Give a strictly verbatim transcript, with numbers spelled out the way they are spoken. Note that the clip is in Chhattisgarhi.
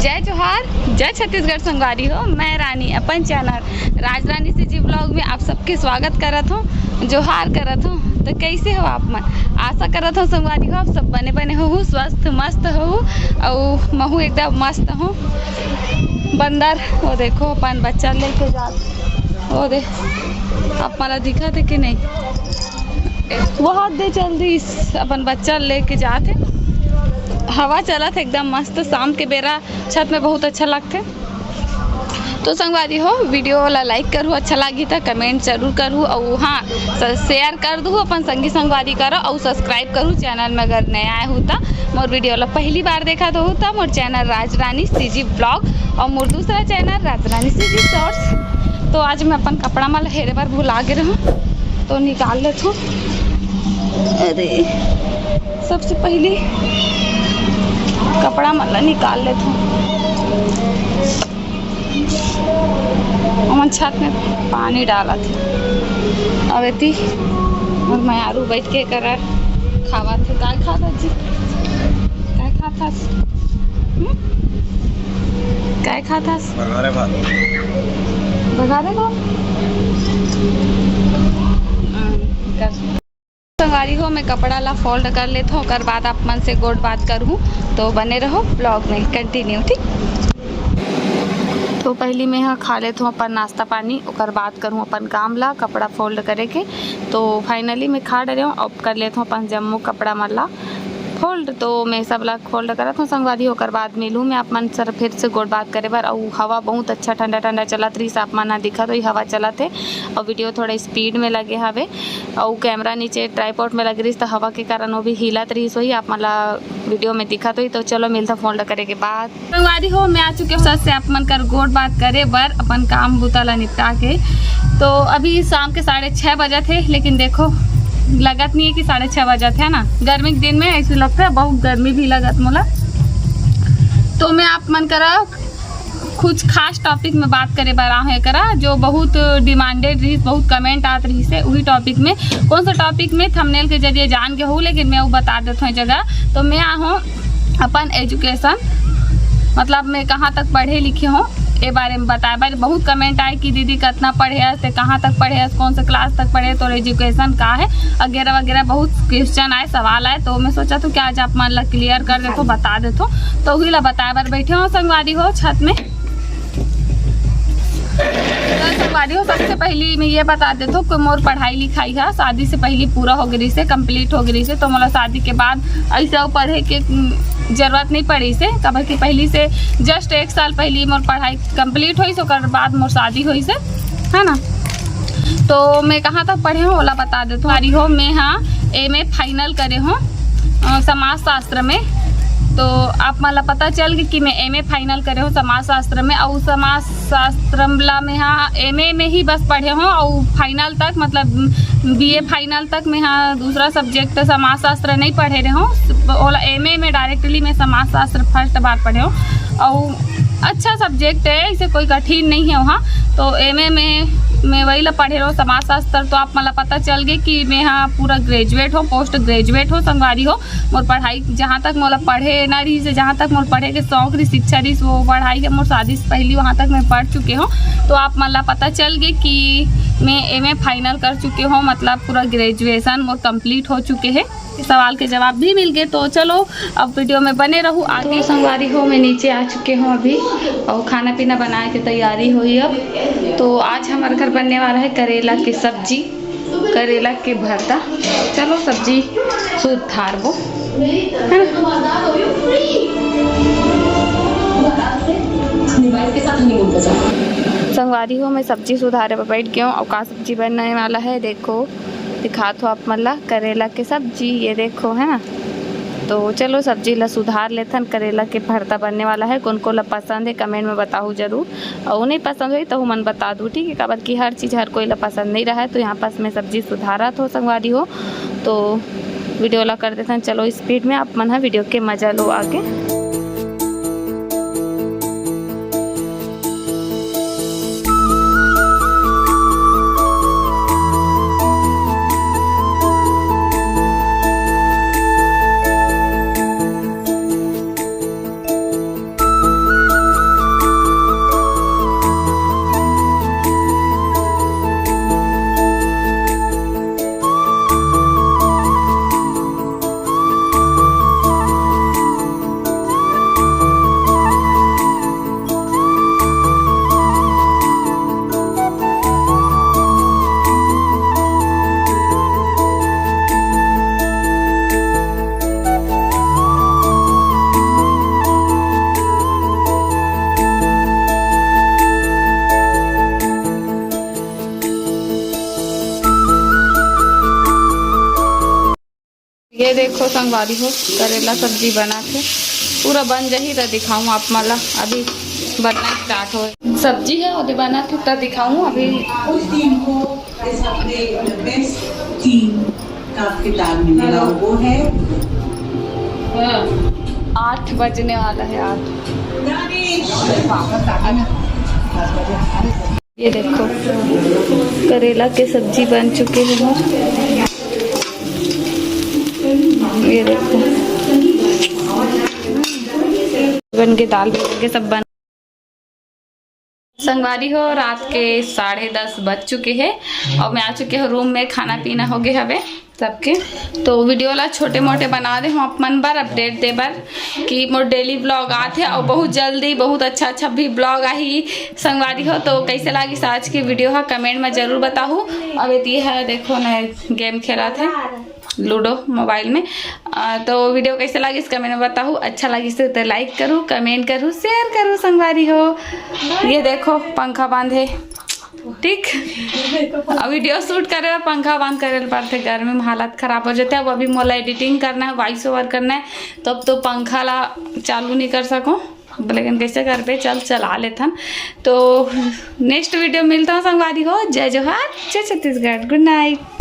जय जोहार, जय छत्तीसगढ़ संगवारी हो। मैं रानी अपन चैनल राज रानी सीजी ब्लॉग में आप सबके स्वागत करत हूँ, जोहार करत हूँ। तो कैसे हो आप मन? आशा करत हूँ संगवारी हो आप सब बने बने हो, स्वस्थ मस्त हो। अउ महू एकदम मस्त हूँ। बंदर वो देखो अपन बच्चा लेके जात, वो दे, आप मन ला दिखत हे कि नहीं? वो हाथ दे चल दी अपन बच्चा लेके जात हे। हवा चलत हे एकदम मस्त, शाम के बेरा छत में बहुत अच्छा लगथे। तो संगवारी हो, वीडियो ला लाइक करहु, अच्छा लागी त कमेंट जरूर करहु, अउ हाँ, स-, शेयर कर दहु अपन संगी संगवारी करा, अउ सब्सक्राइब करहु चैनल में अगर नया आए हो त। मोर वीडियो ला पहली बार देखत हो त मोर चैनल राज रानी सीजी ब्लॉग अउ मोर दूसरा चैनल राज रानी सीजी शॉर्ट्स। तो आज मैं अपन कपड़ा मन ला हेरे बर भुला गे रहूँ, तो निकाल लेथों। अरे, सबसे पहली कपड़ा मन ला निकाल लेथों। ओमन छत में पानी डालत हे। अब एती मोर मयारू बैठ के करा खावत हे। काय खात हस जी? काय खात हस? हम्म? काय खात हस? बघारे भात। बघारे भात? हम्म, कर। संगवारी हो, मैं कपड़ा ला फोल्ड कर लेथों, ओकर बाद आप मन से गोठ बात करहूँ, तो बने रहो ब्लॉग में कंटिन्यू, ठीक? तो पहली मैं ह खा लेथों अपन नाश्ता पानी, ओकर बाद करहूँ अपन काम ला, कपड़ा फोल्ड करे के। तो फाइनली मैं खा डरे हूँ, अब कर लेथों अपन जम्मो कपड़ा मन ला फोल्ड। तो मैं सब ला फोल्ड करत हूँ संगवारी, ओकर बाद मिलहूँ मैं आप मन सर फिर से गोठ बात करे बर। अउ हवा बहुत अच्छा ठंडा ठंडा चलत रहिस, आप मन ह दिखत होही हवा चलत हे, अउ वीडियो थोड़ा स्पीड में लगे हवे, अउ कैमरा नीचे ट्राइपॉड में लगे रहिस, त हवा के कारण वो भी हिलत रहिस होही, आप मन ला वीडियो में दिखत होही। तो चलो मिलता फोल्ड करे के बाद। संगवारी हो, मैं आ चुके हूँ सच से आप मन कर गोठ बात करे बर अपन काम बूता ला निपटा के। तो अभी शाम के साढ़े छः बजत हे, लेकिन देखो लगत नहीं है कि साढ़े छः बजत है ना, गर्मी के दिन में ऐसे लगता है, बहुत गर्मी भी लगत मोला। तो मैं आप मन करा कुछ खास टॉपिक में बात करे बर आए हूँ, एकरा जो बहुत डिमांडेड रहिस, बहुत कमेंट आत रहिस हे, वही टॉपिक में। कौन सा टॉपिक में थंबनेल के जरिए जान के हो, लेकिन मैं वो बता देत हूँ जगह। तो मैं आ हूँ अपन एजुकेशन, मतलब मैं कहाँ तक पढ़े लिखे हूँ, ए बारे में बताए बर। बहुत कमेंट आए कि दीदी कितना पढ़े हस, ते कहाँ तक पढ़े हस, कौन से क्लास तक पढ़े, तोर एजुकेशन का है, वगैरह वगैरह बहुत क्वेश्चन आए, सवाल आए। तो मैं सोचा तो क्या आज आप मन ला क्लियर कर देथों, बता देथों। तो वही ला बताए बर बैठे हूँ संगवारी हो छत में। तो संगवारी हो, सबसे पहली मैं ये बता देथों कि मोर पढ़ाई लिखाई हा शादी से पहली पूरा हो गई से, कंप्लीट हो गई से। तो मोला शादी के बाद ऐसे पढ़े के, उम, जरूरत नहीं पड़ी से, काबर कि पहली से जस्ट एक साल पहली मोर पढ़ाई कंप्लीट होइस, ओकर बाद मोर शादी होइस हे, है ना। तो मैं कहाँ तक पढ़े हूँ, ओला बता देथों। संगवारी हो, मैं हा एमए फाइनल करे हूँ, अ, समाजशास्त्र में। तो आप मन ला पता चल गई कि मैं एमए फाइनल करे हूँ समाजशास्त्र में, अउ समाजशास्त्र ला मैं हा एमए में ही बस पढ़े हूँ, अउ फाइनल तक, मतलब बीए फाइनल तक मैं हा दूसरा सब्जेक्ट समाजशास्त्र नहीं पढ़े रहे हूँ। ओला एमए में डायरेक्टली मैं समाजशास्त्र फर्स्ट बार पढ़े हूँ, अउ अच्छा सब्जेक्ट है, इसे कोई कठिन नहीं है वहाँ। तो एमए में मैं वही ला पढ़े रहो समाजशास्त्र। तो आप मन ला पता चल गए कि मैं हा पूरा ग्रेजुएट हूँ, पोस्ट ग्रेजुएट हूँ संगवारी हो। मोर पढ़ाई जहाँ तक मोला पढ़े ना रहिस हे, जहाँ तक मोर पढ़े के शौक रहिस, इच्छा रहिस, वो पढ़ाई के मोर शादी से पहली वहाँ तक मैं पढ़ चुके हूँ। तो आप मन ला पता चल गए कि मैं एमए फाइनल कर चुके हूँ, मतलब पूरा ग्रेजुएशन मोर कंप्लीट हो चुके है। सवाल के जवाब भी मिल गए। तो चलो अब वीडियो में बने रहू आगे। तो संगवारी हो, मैं नीचे आ चुके हूँ अभी अउ खाना पीना बनाए के तैयारी होही अब। तो आज हमारे घर बनने वाला है करेला की सब्जी, करेला के भरता। चलो सब्जी सुधारबो, है ना? संगवारी हो, मैं सब्जी सुधारे बर बैठ गया हूँ। अउ का सब्जी बनने वाला है, देखो, दिखात हो आप मन ला करेला के सब्जी, ये देखो, है ना। तो चलो सब्जी ला सुधार लेथन, करेला के भरता बनने वाला है। कौन कौन ला पसंद है कमेंट में बताहू जरूर, अउ नहीं पसंद होही तहू मन बता दू, ठीक है, काबर कि हर चीज़ हर कोई ला पसंद नहीं रहे। तो यहाँ पास मैं सब्जी सुधारत हो संगवारी हो, तो वीडियो ला कर देथन चलो स्पीड में, आप मन हा वीडियो के मजा लो आगे। ये देखो संगवारी हो, करेला सब्जी बना थे, पूरा बन जाही त दिखाऊँ आप मन ला। अभी बनना स्टार्ट हो, सब्जी है ओदे बना थे त दिखाऊँ अभी। उस टीम को इस हफ्ते बेस्ट टीम का खिताब मिलेगा, वो है आठ बजने वाला है, आठ। ये देखो, करेला के सब्जी बन चुके हैं मोर। ये देखो, बन के दाल भी बन के सब बन। संगवारी हो, रात के साढ़े दस बज चुके हैं और मैं आ चुके हूँ रूम में। खाना पीना हो गए हवे सबके, तो वीडियो ला छोटे मोटे बना दे हूँ आप मन बर, अपडेट दे बर कि मोर डेली ब्लॉग आत है और बहुत जल्दी बहुत अच्छा अच्छा भी ब्लॉग आही। संगवारी हो, तो कैसे लागिस आज की वीडियो हा, कमेंट में जरूर बताहू। अब एती है देखो ना, गेम खेला थे लूडो मोबाइल में। आ, तो वीडियो कैसे लागिस कमेंट में बताहू, अच्छा लागिस तो लाइक करू, कमेंट करू, शेयर करू संगवारी हो। ये देखो पंखा बंद है, ठीक। अब वीडियो शूट करे बर पंखा बंद करे बर पड़थे, गर्मी में हालत खराब हो जाते। अब अभी मोला एडिटिंग करना है, वॉइस ओवर करना है, तब तो पंखा ला चालू नहीं कर सको, लेकिन कैसे करबे, चल चला लेथन। तो नेक्स्ट वीडियो मिलता हूँ संगवारी हो। जय जोहार, जय छत्तीसगढ़, गुड नाइट।